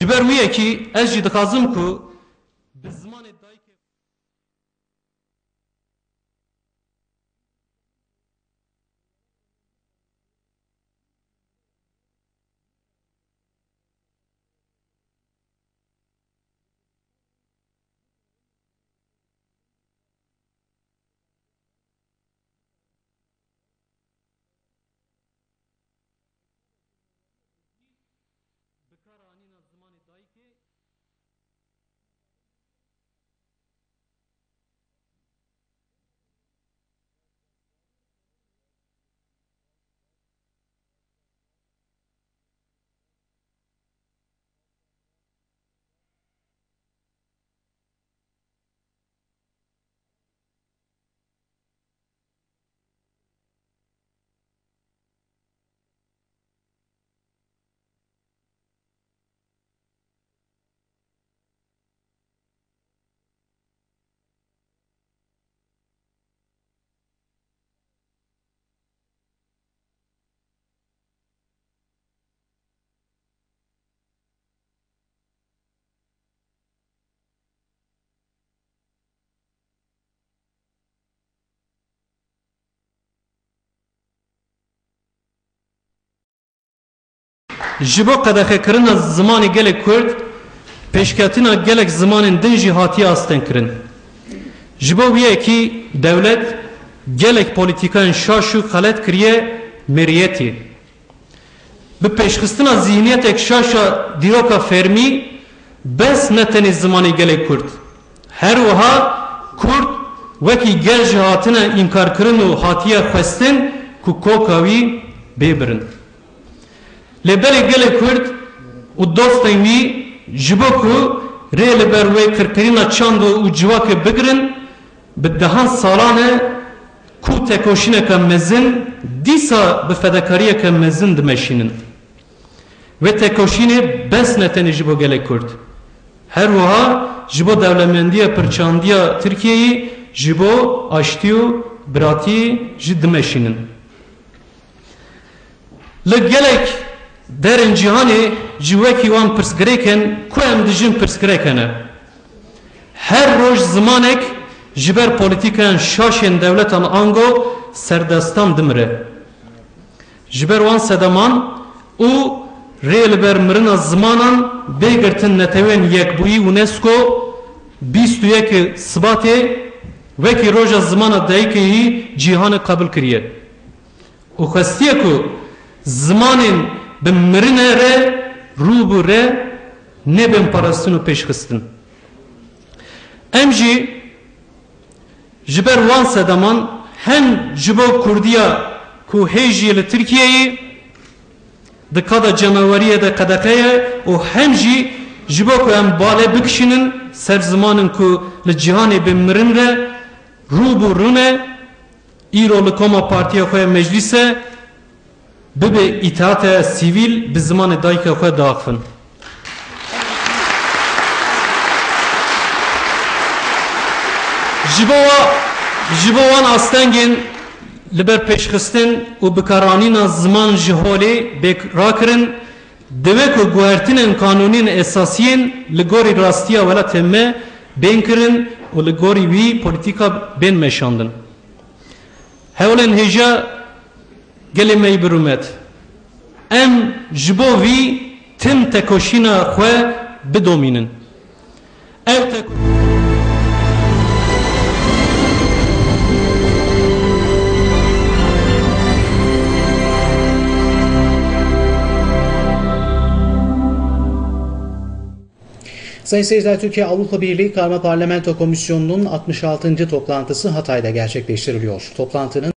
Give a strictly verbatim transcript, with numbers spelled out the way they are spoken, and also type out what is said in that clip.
Ji ber wî yekî ez jî dixwazim ku bi zimanê dayikê Ji bo qedexekirina zimanê gelek Kurd, pêşketina gelek zimanên din jî hatiye astengkirin. Ji bo wî yekî dewlet gelek polîtîkayên şaş û xelet kiriye meriyetê. Bi pêşxistina zîhniyetek şaş a dîroka fermî, bes ne tenê zimanê gelê Kurd. Her wiha Kurd wekî gel jî hatine înkarkirin û hatiye xwestin ku koka wî bê birin. Lê belê gelê Kurd û dostên wî ji bo ku rê li ber wê qirkirîna çand û civakê bigirin, bi dehan salan e ku tekoşîneke mezin dîsa bi fedekariyeke mezin dimeşînin. Vê tekoşînê bes ne tenê ji bo gelê Kurd. Her wiha ji bo dewlemendiya pirçandiya Tirkiyeyê, ji bo aştî û biratiyê jî dimeşînin. Li gelek derên cîhanê jî wekî wan pirsgirêk in ku em dijîn pirsgirêk hene. Her roj zimanek ji ber polîtîkayên şaş ên dewletan ango serdestan dimire. Ji ber wan sedeman û rê li ber mirina zimanan bê girtin Netewên Yekbûyî UNESCO bîst û yek Sibatê wekî roja zimana dayikê yî cîhanê qebûl kiriye. Û xwestiye ku zimanên bi mirine re rû bi re nebin parastin û pêşxistin. Em jî ji ber wan sedeman hem ji bo Kurdiya ku hê jî li Tirkiyeyê di kada cemaweriyê de qedexe ye û hem jî ji bo ku em bale bikişînin ser zimanin ku li cîhanê bi mirin re rû bi rû ne, îro li koma partiya xwe ya meclîse bibe îtaate sivîl bi zimanê dayika xwe diaxivin. Ji bo wa, ji bo wan astengên li ber pêşxistin û bikaranîna ziman ji holê bê rakirin, divê ku guhertinên qanûnên esasiyên li gorî rastiya welatê me bên kirin û li gorî wî polîtîka bên meşandin. Hewlên hêja gelê me yî bi rûmet. Em ji bo vî tim tekoşîna xwe bidomînin. Ev teko- Sayın seyirciler, Türkiye Avrupa Birliği Karma Parlamento Komisyonu'nun altmış altıncı toplantısı Hatay'da gerçekleştiriliyor. Toplantının